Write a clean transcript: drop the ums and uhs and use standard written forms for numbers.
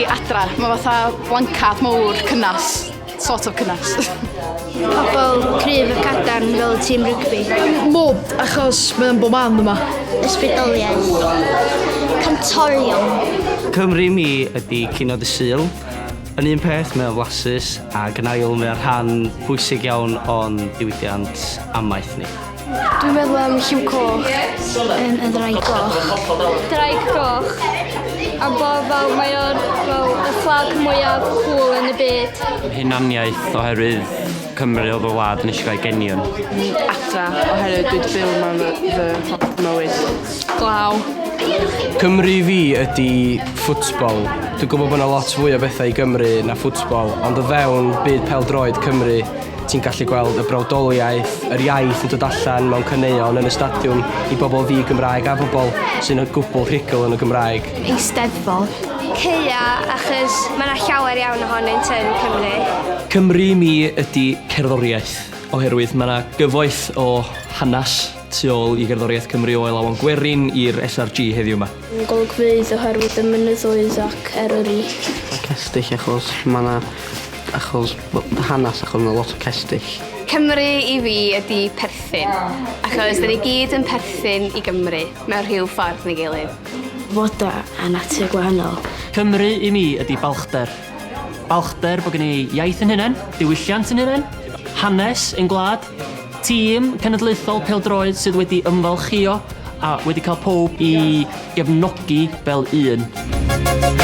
adra. Mae fatha blancad mowr cynnas. Sort of cynnas. Pobl cryf a cadarn fel y tîm rygbi. Mwd, achos mae o'n bob man yma. Ysbrydoliaeth. Cantorion. Cymru i mi ydy cinio dy Sul. Yn un peth, mae o'n flasus, ac yn ail, mae o'n rhan bwysig iawn o'n diwydiant amaeth ni. Dwi'n meddwl am lliw coch. Yn y ddraig goch. Draig goch. A bo fel mae o'r fel y fflag mwyaf cool yn y byd. Hunaniaeth oherwydd Cymru oedd y wlad nes i gael geni yn. Adra oherwydd dwi wedi byw yma fy, fy holl mywyd. Glaw. Cymru i fi ydy ffwtbol. Dwi'n gwybod bod yna lot fwy o bethau i Gymru na ffwtbol, ond o fewn byd pêl-droed Cymru, ti'n gallu gweld y brawdoliaeth, yr iaith yn dod allan mewn caneuon yn y stadiwm i bobl ddi-Gymraeg a bobl sy'n gwbl rhugl yn y Gymraeg. Eisteddfod. Ceia, achos mae yna llawer iawn ohonynt yn Cymru. Cymru i mi ydy cerddoriaeth, oherwydd mae yna gyfoeth o hanes tu ôl i gerddoriaeth Cymru o Elawon Gwerin i'r SRG heddiw yma. Golygfeydd oherwydd y mynyddoedd ac Eryri. Cestyll achos mae 'na achos hanes achos mae 'na lot o cestyll. Cymru i fi ydy perthyn, achos da ni gyd yn perthyn i Gymru mewn rhyw ffordd neu gilydd. Foda a natur gwahanol. Cymru i mi ydy balchder. Balchder bod gen i iaith yn hunain, diwylliant yn hunain, hanes ein gwlad, tîm cenedlaethol pêl-droed sydd wedi ymfalchïo a wedi cael pawb i gefnogi fel un.